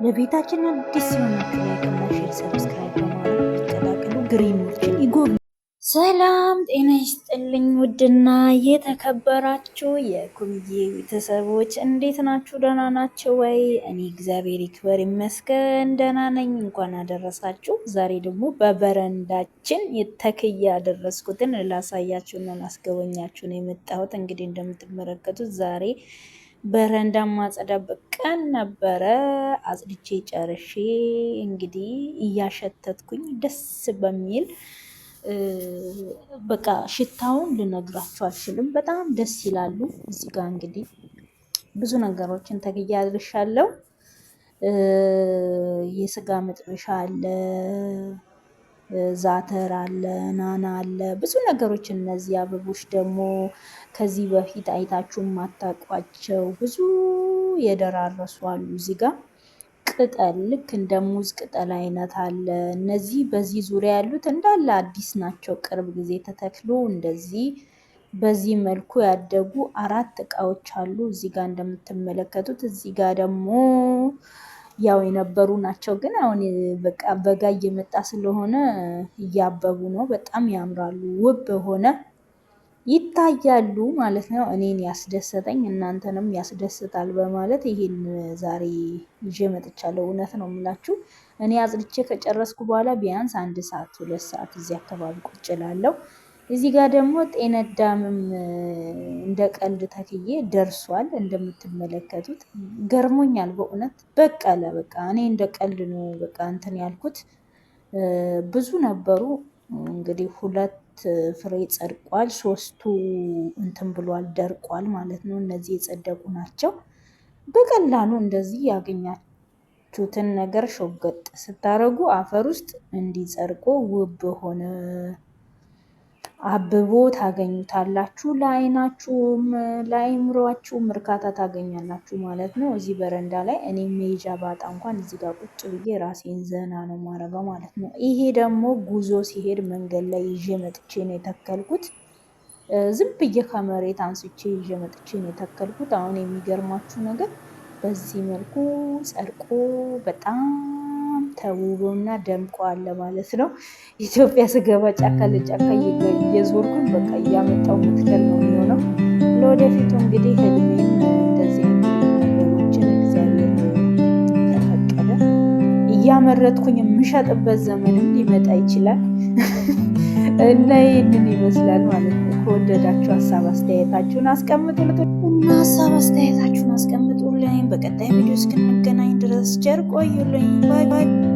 ለቤታችን አዲስ የሆናችሁ like እና share፣ subscribe በማድረግ ይቀላቀሉ። Green ኦችን ይጎብኙ። ሰላም ጤና ይስጥልኝ። ውድና የተከበራችሁ የኩምዬ ቤተሰቦች እንዴት ናችሁ? ደህና ናቸው ወይ? እኔ እግዚአብሔር ይክበር ይመስገን ደህና ነኝ። እንኳን አደረሳችሁ። ዛሬ ደግሞ በበረንዳችን ተክዬ ያደረስኩትን ላሳያችሁና ላስጎበኛችሁ ነው የመጣሁት። እንግዲህ እንደምትመለከቱት ዛሬ በረንዳ ማጸዳበት ቀን ነበረ። አጽድቼ ጨርሼ እንግዲህ እያሸተትኩኝ ደስ በሚል በቃ ሽታውን ልነግራችሁ አልችልም። በጣም ደስ ይላሉ። እዚህ ጋር እንግዲህ ብዙ ነገሮችን ተክዬ አድርሻለሁ። የስጋ መጥበሻ አለ፣ ዛተር አለ፣ ናና አለ፣ ብዙ ነገሮች። እነዚህ አበቦች ደግሞ ከዚህ በፊት አይታችሁ ማታውቋቸው ብዙ የደራረሱ አሉ እዚህ ጋር ቅጠል ልክ እንደ ሙዝ ቅጠል አይነት አለ። እነዚህ በዚህ ዙሪያ ያሉት እንዳለ አዲስ ናቸው። ቅርብ ጊዜ ተተክሎ እንደዚህ በዚህ መልኩ ያደጉ አራት እቃዎች አሉ እዚህ ጋር እንደምትመለከቱት። እዚህ ጋር ደግሞ ያው የነበሩ ናቸው፣ ግን አሁን በቃ በጋ እየመጣ ስለሆነ እያበቡ ነው። በጣም ያምራሉ። ውብ በሆነ ይታያሉ ማለት ነው። እኔን ያስደሰተኝ እናንተንም ያስደስታል በማለት ይሄን ዛሬ ይዤ መጥቻለሁ። እውነት ነው የምላችሁ እኔ አጽድቼ ከጨረስኩ በኋላ ቢያንስ 1 ሰዓት 2 ሰዓት እዚህ አካባቢ ቁጭ እላለሁ። እዚህ ጋር ደግሞ ጤነዳምም እንደ ቀልድ ተክዬ ደርሷል። እንደምትመለከቱት ገርሞኛል በእውነት በቀለ። በቃ እኔ እንደ ቀልድ ነው በቃ እንትን ያልኩት። ብዙ ነበሩ እንግዲህ 2 ፍሬ ጸድቋል፣ 3ቱ እንትን ብሏል ደርቋል ማለት ነው። እነዚህ የጸደቁ ናቸው። በቀላሉ እንደዚህ ያገኛችሁትን ነገር ሾገጥ ስታደርጉ አፈር ውስጥ እንዲጸድቆ ውብ በሆነ አብቦ ታገኙታላችሁ። ለአይናችሁም ለአይምሯችሁም እርካታ ታገኛላችሁ ማለት ነው። እዚህ በረንዳ ላይ እኔ መሄጃ ባጣ እንኳን እዚህ ጋር ቁጭ ብዬ ራሴን ዘና ነው ማረገው ማለት ነው። ይሄ ደግሞ ጉዞ ሲሄድ መንገድ ላይ ይዤ መጥቼ ነው የተከልኩት። ዝም ብዬ ከመሬት አንስቼ ይዤ መጥቼ ነው የተከልኩት። አሁን የሚገርማችሁ ነገር በዚህ መልኩ ጸድቆ በጣም ተውቦና ደምቆ አለ ማለት ነው። ኢትዮጵያ ስገባ ጫካ ለጫካ እየዞርኩኝ በቃ እያመጣው መትከል ነው የሚሆነው። ለወደፊቱ እንግዲህ ህልሜም እንደዚህ ነገሮችን እግዚአብሔር ከፈቀደ እያመረትኩኝ የምሸጥበት ዘመንም ሊመጣ ይችላል እና ይህንን ይመስላል ማለት ነው። ከወደዳችሁ ሀሳብ አስተያየታችሁን አስቀምጡልን እና ሀሳብ አስተያየታችሁን አስቀምጡልኝ። በቀጣይ ቪዲዮ እስክንገናኝ ድረስ ቸር ቆዩልኝ። Bye bye።